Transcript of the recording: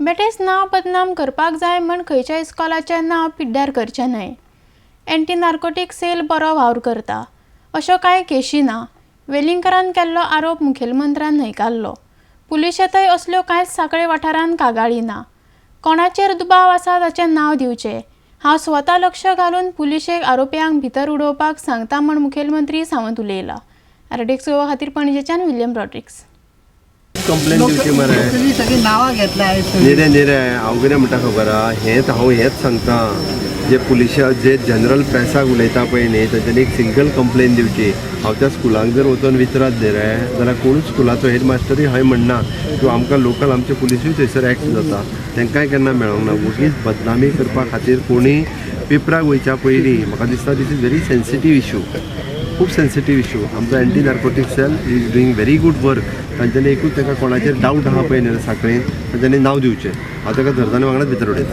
बेटेच नांव बदनाम करपाक जाय म्हण खंयच्या इस्कॉलाचें नांव पिड्ड्यार करचें न्हय. एन्टी नार्कोटीक सेल बरो वावर करता. अश्यो कांय केशी ना. वेलिंगकारान केल्लो आरोप मुखेलमंत्र्यान न्हयकारलो. पुलिशेंतय असल्यो कांयच सांखळे वाठारांत कागाळी ना. कोणाचेर दुबाव आसा ताचें नांव दिवचें. हांव स्वता लक्ष घालून पुलिशेक आरोप्यांक भितर उडोवपाक सांगता म्हण मुखेलमंत्री सावंत उलयला. आरडीएक्स गोवा खातीर पणजेच्यान विल्यम रॉड्रिक्स. कंप्लेन दिवची मरे. तुमी सगळीं नांवां घेतल्या आयज तुमी. निरे निरे, हांव कितें म्हणटा खबर आहा? हेंच हांव हेंच सांगता, जे पुलिशा जे जनरल प्रेसाक उलयता पळय न्ही, तांच्यांनी एक सिंगल कंप्लेन दिवची. हांव त्या स्कुलांक जर वचोन विचारत न्ही रे जाल्यार कोणूच स्कुलाचो हेड मास्टरूय हय म्हणना किंवा आमकां लोकल आमचे पुलिसूय थंयसर एक्ट जाता, तांकांय केन्ना मेळोंक ना. वगीच बदनामी करपा खातीर कोणी पेपराक वयच्या पयलीं, म्हाका दिसता this is very sensitive issue, खूब सेन्सिटीव इशू. आमचो anti narcotic cell is doing very good work. तांच्यांनी एकूच ताका कोणाचेर डावट आहा पळय न्ही सांखळेन, तांच्यांनी नांव दिवचें. हांव ताका धरता आनी वांगडाच भितर उडयता.